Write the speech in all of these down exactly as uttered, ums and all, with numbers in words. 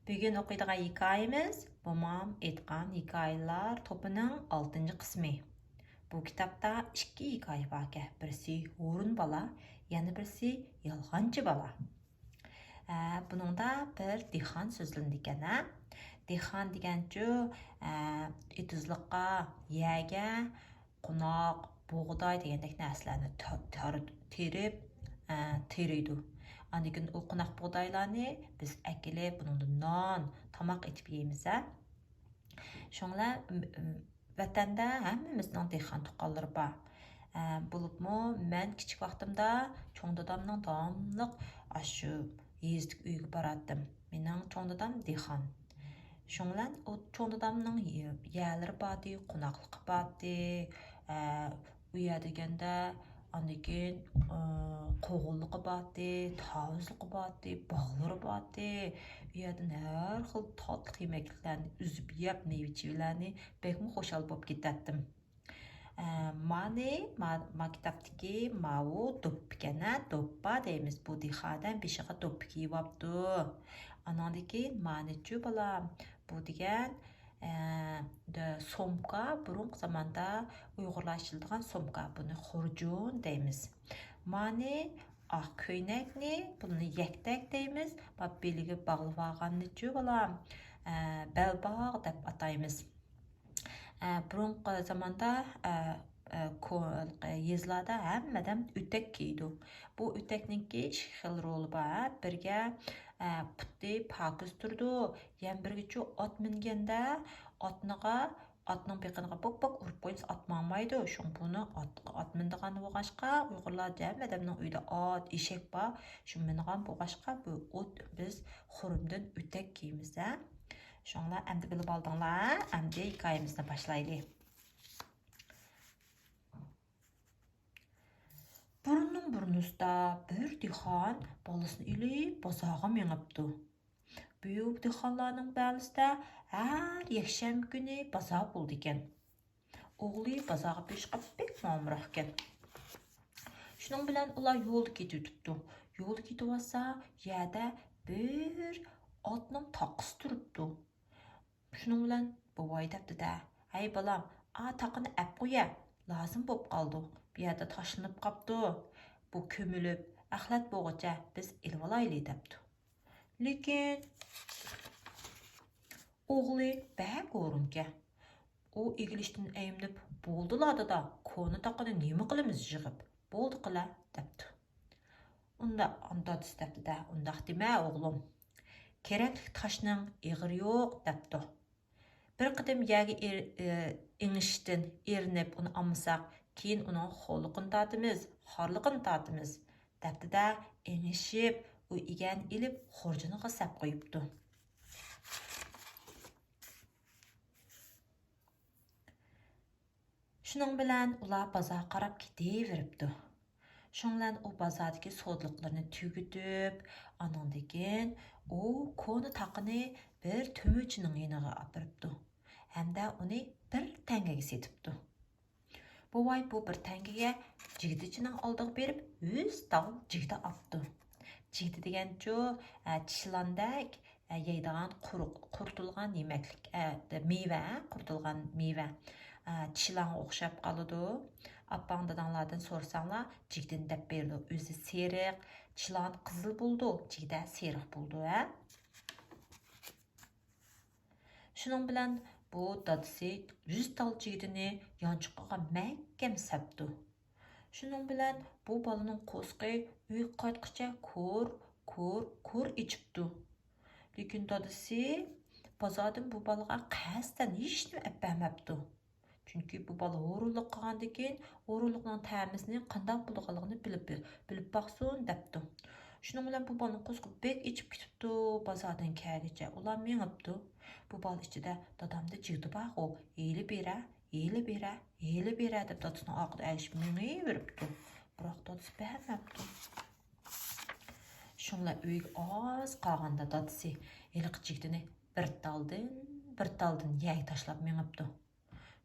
بۈگۈن ئوقۇيدىغان ھېكايىمىز مومام ئېيتقان ھېكايىلەر توپىنىڭ ئالتىنچى قىسمى. بۇ كىتابتا ئىككى ھېكايە باركەن، بىرسى ھۇرۇن بالا، يەنە بىرسى يالغانچى بالا. ئە، بۇنىڭدا بىر دېھقان سۆزلىنىدىكەن، ھە؟ دېھقان دېگەنچۇ، ئە، ئېتىزلىققا، يەرگە قوناق، بۇغداي دېگەندەك نەرسىلەرنى تا-، تار-، تېرىپ، ئە، تېرىيدۇ. ئاندىن كېيىن ئۇ قوناق بۇغدايلارنى بىز ئەكېلىپ، بۇنىڭدىن نان، تاماق ئېتىپ يەيمىز، ھە؟ شۇڭلار، م-، م-، ۋەتەندە ھەممىمىزنىڭ دېھقان تۇغقانلىرى بار. ئە، بولۇپمۇ مەن كىچىك ۋاقتىمدا چوڭ دادامنىڭ داۋاملىق ئاشۇ يېزىدىكى ئۆيىگە باراتتىم. مېنىڭ چوڭ دادام دېھقان. شۇڭا بىلەن ئۇ چوڭ دادامنىڭ يە-، يەرلىرى بارتى، قوناقلىقى بارتى، ئە، ئۇ يەر دېگەندە، ئاندىن كېيىن، ئە، قوغۇنلۇقى بارتى، تاۋۇزلۇقى بارتى، باغلىرى بارتى. ئۇ يەردىن ھەر خىل تاتلىق يېمەكلىكلەرنى ئۈزۈپ يەپ، مېۋە-چېۋىلەرنى بەكمۇ خۇشال بولۇپ كېتەتتىم. ئە، مانى، ما، ما كىتابتىكى ماۋۇ دوپپىكەن، ھە، دوپپا دەيمىز. بۇ دېھقان ئادەم بېشىغا دوپپا كىيىۋاپتۇ. ئاناندىن كېيىن مانىچۇ بالام، بۇ دېگەن، ئە، دە-، سومكا، بۇرۇنقى زاماندا ئۇيغۇرلار ئىشلىتىدىغان سومكا. بۇنى خۇرجۇن دەيمىز. مانى ئاق كۆينەكنى، بۇنى يەكتەك دەيمىز. ما بېلىگە باغلىۋالغاننىچۇ بالام، ئە، بەلباغ دەپ ئاتايمىز. ئە، بۇرۇنقى زاماندا، ئە، ئە، كو-، يېزىلاردا ھەممە ئادەم ئۆتەك كىيىدۇ. بۇ ئۆتەكنىڭكى ئىككى خىل رولى بار. بىرگە، ئە، پۇتى پاكىز تۇرىدۇ، يەنە بىرگىچۇ ئات مىنگەندە ئاتنىغا، ئاتنىڭ بېقىنىغا بوك-بوك ئۇرۇپ قويسا ئات ماڭمايدۇ. شۇڭا بۇنى ئات، ئات مىنىدىغان بولغاچقا، ئۇيغۇرلار ھەممە ئادەمنىڭ ئۆيىدە ئات، ئېشەك بار. شۇ مىنىدىغان بولغاچقا، بۇ ئوت، بىز خۇرۇمدىن ئۆتەك كىيىمىز، ھە. شۇڭلار ئەمدى بىلىپ ئالدىڭلار، ئەمدى ھېكايىمىزنى باشلايلى. بۇرۇننىڭ بۇرۇنىسىدا بىر دېھقان بالىسىنى ئېلىپ بازارغا مېڭىپتۇ. بۇ دېھقانلارنىڭ بەزىسىدە ھەر يەكشەنبە كۈنى بازار بولىدىكەن. ئوغلى بازارغا بېرىشقا بەكمۇ ئامراقكەن. شۇنىڭ بىلەن ئۇلار يولدا كېتىۋېتىپتۇ. يولدا كېتىۋاتسا، يەردە بىر ئاتنىڭ تاقىسى تۇرۇپتۇ. شۇنىڭ بىلەن بوۋاي دەپتۇ-دە، ھەي بالام، ئا تاقىنى ئەپ قويە، لازىم بوپ قالدى. بۇ يەردە تاشلىنىپ قاپتۇ. بۇ كۆمۈلۈپ، ئەخلەت بولغۇچە بىز ئېلىۋالايلى دەپتۇ. لېكىن ئوغلى بەك ھۇرۇنكەن. ئۇ ئېگىلىشتىن ئەيمىنىپ، بولدىلا دادا، كونا تاقىنى نېمە قىلىمىز يىغىپ، بولدى قىلە دەپتۇ. ئۇنداق، ئاندىن دادىسى دەپتۇ-دە، ئۇنداق دېمە ئوغلۇم. كېرەكلىك تاشنىڭ ئېغىرى يوق دەپتۇ. بىر قېتىم يەرگە ئېر-، ئېڭىشتىن ئېرىنىپ ئۇنى ئالمىساق، كېيىن ئۇنىڭ خورلۇقىنى تارتىمىز، خارلىقىنى تارتىمىز دەپتۇ-دە، ئېڭىشىپ ئۇ ئىگەنى ئېلىپ خۇرجۇنىغا سەپ قويۇپتۇ. شۇنىڭ بىلەن ئۇلار بازارغا قاراپ كېتىۋېرىپتۇ. شۇنىڭ بىلەن ئۇ بازاردىكى سودىلىقلىرىنى تۈگىتىپ، ئانىڭدىن كېيىن ئۇ كونا تاقىنى بىر تۆمۈرچىنىڭ يېنىغا ئاپىرىپتۇ ھەمدە ئۇنى بىر تەڭگىگە سېتىپتۇ. بوۋاي بۇ بىر تەڭگىگە جىگدىچىنىڭ ئالدىغا بېرىپ، يۈز تال جىگدە ئاپتۇ. جىگدە دېگەنچۇ، ئە، چىشلاندەك، ئە، يەيدىغان قۇرۇق، قۇرۇتۇلغان يېمەكلىك، ئە، مېۋە، قۇرۇتۇلغان مېۋە. ئە، چىشلانغا ئوخشاپ قالىدۇ. ئاپاڭ داداڭلاردىن سورىساڭلار، جىگدىنى دەپ بېرىدۇ. ئۆزى سېرىق، چىشلان قىزىل بولىدۇ، جىگدە سېرىق بولىدۇ، ھە. شۇنىڭ بىلەن بۇ دادىسى يۈز تال جىگدىنى يانچۇقىغا مەھكەم سەپتۇ. شۇنىڭ بىلەن بۇ بالىنىڭ قورسىقى ئۆيگە قايتقىچە كور، كور، كور ئېچىپتۇ. لېكىن دادىسى بازاردىن بۇ بالىغا قەستەن ھېچنېمە ئەپ بەرمەپتۇ. چۈنكى بۇ بالا ھۇرۇنلۇق قىلغاندىن كېيىن، ھۇرۇنلۇقنىڭ تەمىسىنى قانداق بولىدىغانلىقىنى بىلىپ، بىلىپ باقسۇن دەپتۇ. شۇنىڭ بىلەن بۇ بالىنىڭ قورسىقى بەك ئېچىپ كېتىپتۇ، بازاردىن كەلگىچە ئۇلار مېڭىپتۇ. بۇ بالا ئىچىدە دادامدا جىگدە بارغۇ، ھېلى بېرە، ھېلى بېرە، ھېلى بېرە دەپ دادىسىنىڭ ئارقىدىن ئەگىشىپ مېڭىۋېرىپتۇ. بىراق دادىسى بەرمەپتۇ. شۇڭلا ئۆيگە ئاز قالغاندا دادىسى ھېلىقى جىگدىنى بىر تالدىن، بىر تالدىن يەرگە تاشلاپ مېڭىپتۇ.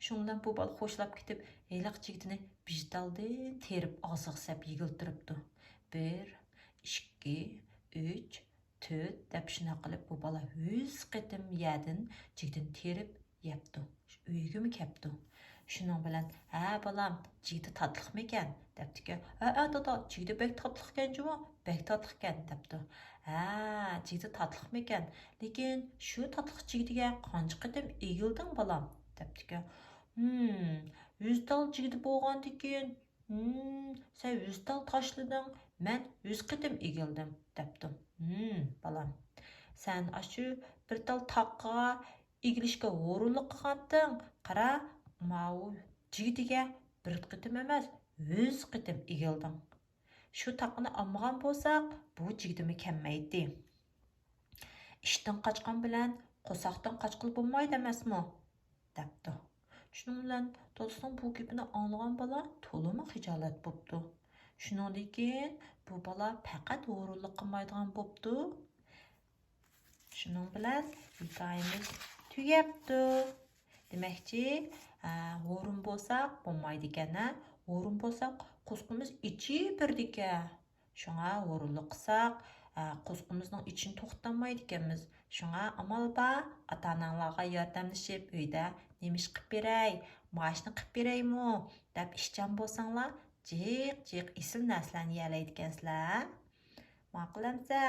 شۇنىڭ بىلەن بۇ بالا خوشلاپ كېتىپ، ھېلىقى جىگدىنى بىر تالدىن تېرىپ ئاغزىغا سەپ يېگىلى تۇرۇپتۇ. بىر، ئىككى، ئۈچ، تۆت دەپ شۇنداق قىلىپ بۇ بالا يۈز قېتىم يەدىن جىگدىنى تېرىپ يەپتۇ. ئۆيىگىمۇ كەپتۇ. شۇنىڭ بىلەن، ھە، بالام، جىگدە تاتلىقمىكەن؟ دەپتىكەن. ھە، ھە، دادا، جىگدە بەك تاتلىقكەنچۇ، بەك تاتلىقكەن، دەپتۇ. ھە، جىگدە تاتلىقمىكەن، لېكىن شۇ تاتلىق جىگدىگە قانچە قېتىم ئېگىلدىڭ، بالام؟ دەپتىكەن. ھىم، يۈز تال جىگدە بولغاندىكىن، ھىم، سەن يۈز تال تاشلىدىڭ، مەن يۈز قېتىم ئېگىلدىم، دەپتۇ. ھىم، بالام، سەن ئاشۇ بىر تال تاغقا ئېگىلىشكە ھۇرۇنلۇق قىلغانتىڭ، قارا، ماۋۇ جىگدىگە بىر قېتىم ئەمەس، يۈز قېتىم ئېگىلدىڭ. شۇ تاغنى ئالمىغان بولساق، بۇ جىگدىمۇ كەلمەيتتى. ئىشتىن قاچقان بىلەن قورساقتىن قاچقىلى بولمايدۇ ئەمەسمۇ؟ دەپتۇ. شۇنىڭ بىلەن دادىسىنىڭ بۇ گېپىنى ئاڭلىغان بالا تولىمۇ خىجالەت بوپتۇ. شۇنىڭدىن كېيىن بۇ بالا پەقەت ھۇرۇنلۇق قىلمايدىغان بوپتۇ. شۇنىڭ بىلەن ھېكايىمىز تۈگەپتۇ. دېمەكچى، ھە، ھۇرۇن بولساق بولمايدىكەن، ھە؟ ھۇرۇن بولساق قورسىقىمىز ئېچىۋېرىدىكەن. شۇڭا ھۇرۇنلۇق قىلساق، ھە، قورسىقىمىزنىڭ ئېچىشىنى توختىتالمايدىكەنمىز. شۇڭا ئامال بار، ئاتا-ئاناڭلارغا ياردەملىشىپ ئۆيدە نېمە ئىش قىلىپ بېرەي، مانا شۇنى قىلىپ بېرەيمۇ دەپ ئىشچان بولساڭلار، جىق-جىق ئېسىل نەرسىلەرنى يېيەلەيدىكەنسىلەر. ماقۇل ئەمىسە؟